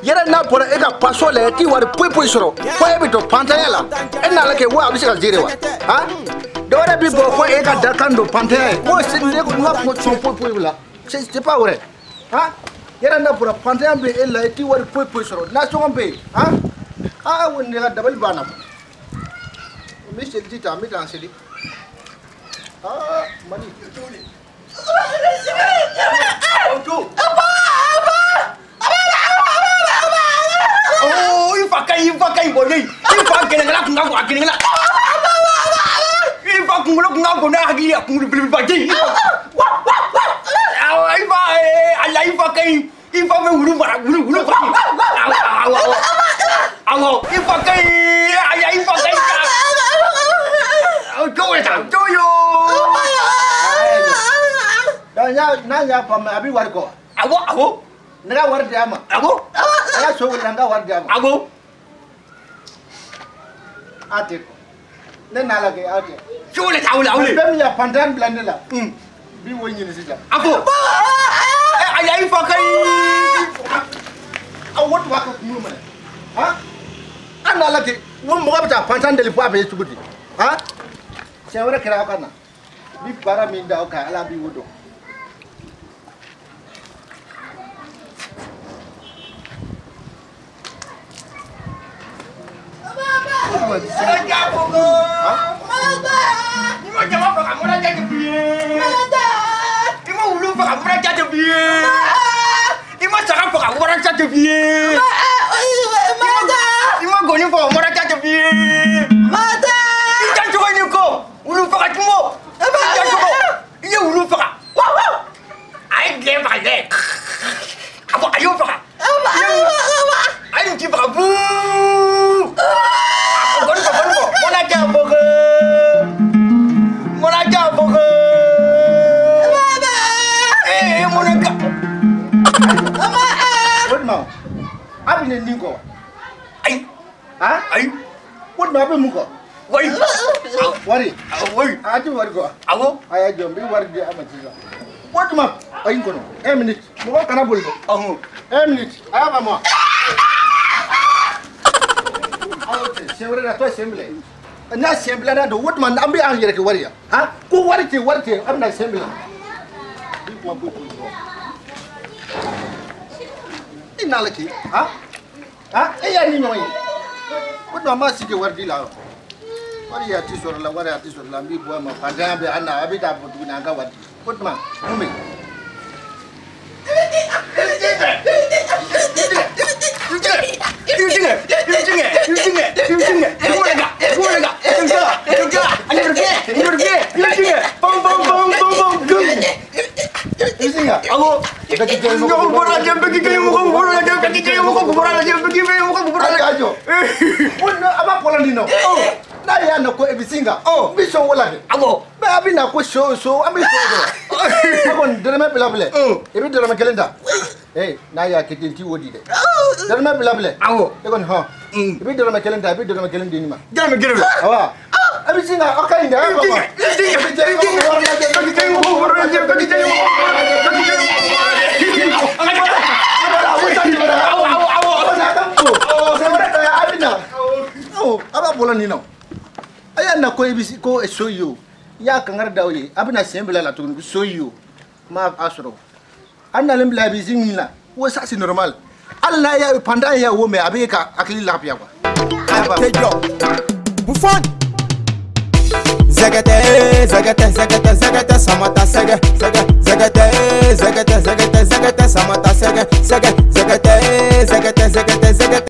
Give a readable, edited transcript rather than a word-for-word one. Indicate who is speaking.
Speaker 1: Yɛrɛ n'a bɔra e ka paso la e t'i wari foyi foyi sɔrɔ fo e bɛ don pantanya la e n'a la kɛ wa a bɛ se ka gérer wa han dɔwɛrɛ bɛ bɔ ko e ka dakan don pantanya ye ko ne ko n ka sɔn foyi foyi la c'est pas vrai han yɛrɛ n'a bɔra pantanya bɛ e la e t'i wari foyi foyi sɔrɔ nasɔngɔ bɛ yen han aa o ne ka dabali banna n bɛ seliji ta n bɛ taa n seli aa Mali.
Speaker 2: Oh, i fa ka ɲi bɔlen i fa gɛlɛnkɛla kun ka bon a gɛlɛnkɛla i fa kunkolo kun ka bon n'a hakili ye a kunkolo belebeleba den awɔ i fa ala i fa ka ɲi i fa bɛ wulu mara wulu fa awɔ awɔ i fa ka ɲi aya i fa ka ɲi cogo ye tan cogo yo.
Speaker 1: N'a y'a faamu a bɛ wari kɔ.
Speaker 2: Awɔ awɔ.
Speaker 1: Ne ka wari di a ma.
Speaker 2: Awɔ.
Speaker 1: A ka so wuli n ka wari di a ma.
Speaker 2: Awɔ.
Speaker 1: A tɛ ne n'a la kɛ a tɛ.
Speaker 2: Cogo le ta awle awle.
Speaker 1: Fɛn min ya pantan bila ne la. N bi wo ɲini sisan.
Speaker 2: A fɔ. Ayi i fa ka ɲi.
Speaker 1: A wo tun b'a kɛ kunkolo minɛ. Han an n'a la kɛ wo mɔgɔ bɛ taa pantan deli fo a bɛ ye cogo di. Han siɲɛ wɛrɛ kɛra aw ka na. N bi baara min da aw kan Ala b'i wo dɔn.
Speaker 2: I ma jama faga mura jate f'i ye. I ma wulu faga mura jate f'i ye. I ma saga faga mura jate f'i ye. I ma gɔni faga mura jate f'i ye. I jancogo ni ko wulu faga tumo. I jancogo i ye wulu faga. A ye gɛn faga dɛ. A ko a y'o faga. A ye misi faga buuu.
Speaker 1: A bɛ ne nin kɔ.
Speaker 2: Ayi.
Speaker 1: Han?
Speaker 2: Ayi.
Speaker 1: O tuma a bɛ mun kɔ?
Speaker 2: Wari.
Speaker 1: Wari.
Speaker 2: Wari.
Speaker 1: A ti wari kɔ.
Speaker 2: Awɔ.
Speaker 1: A y'a jɔ n bɛ wari di a ma sisan. O tuma ayi n kɔnɔ 1 minute mɔgɔ kana boli dɛ.
Speaker 2: Ɔhɔn.
Speaker 1: 1 minute a y'a faamu wa? Aw tɛ siɲɛ wɛrɛ la tɔ sen bila. N'a sen bila don o tuma an bɛ an yɛrɛ kɛ wari ye. Han? Ko wari tɛ wari tɛ an bɛna sen bila. I kuma foyi foyi kɔ. I n'a la kɛ han? Han? E y'a ni ɲɔgɔn ye. O tuma an b'a sigi wari di la wa? Wari a ti sɔrɔ la wari a ti sɔrɔ la n b'i bɔ a ma fantanya bɛ an na a bɛ taa fɔ tuguni an ka wari di. O tuma mun bɛ yen? N'a y'a na ko e bɛ sin kan n bɛ sɔn o la kɛ mɛ a bɛ na ko so so an bɛ so dɔrɔn ne kɔni dɔrɔmɛ bila filɛ i bɛ dɔrɔmɛ kelen ta n'a y'a kɛ ten n t'i wo di dɛ dɔrɔmɛ bila filɛ e kɔni hɔn i bɛ dɔrɔmɛ kelen ta i bɛ dɔrɔmɛ kelen di nin ma
Speaker 2: dɔrɔmɛ kelen
Speaker 1: awɔ a bɛ sin kan aw ka ɲi dɛ a b'a bɔlɔ nin na a y'a na ko i bɛ ko so ye o i y'a kankari da o ye a bɛna sen bila la tuguni ko so ye o n m'a sɔrɔ a nalen bila a bɛ min na o ça c'est normal hali n'a y'a pandan y'a wo mɛ a bɛ ka hakili lafiya quoi.
Speaker 3: Tɛ jɔ Buffon. Zɛgɛtɛ zɛgɛtɛ zɛgɛtɛ zɛgɛtɛ samata sɛgɛ sɛgɛ zɛgɛtɛ zɛgɛtɛ zɛgɛtɛ zɛgɛtɛ samata sɛgɛ sɛgɛ zɛgɛtɛ zɛgɛtɛ zɛgɛtɛ zɛgɛtɛ.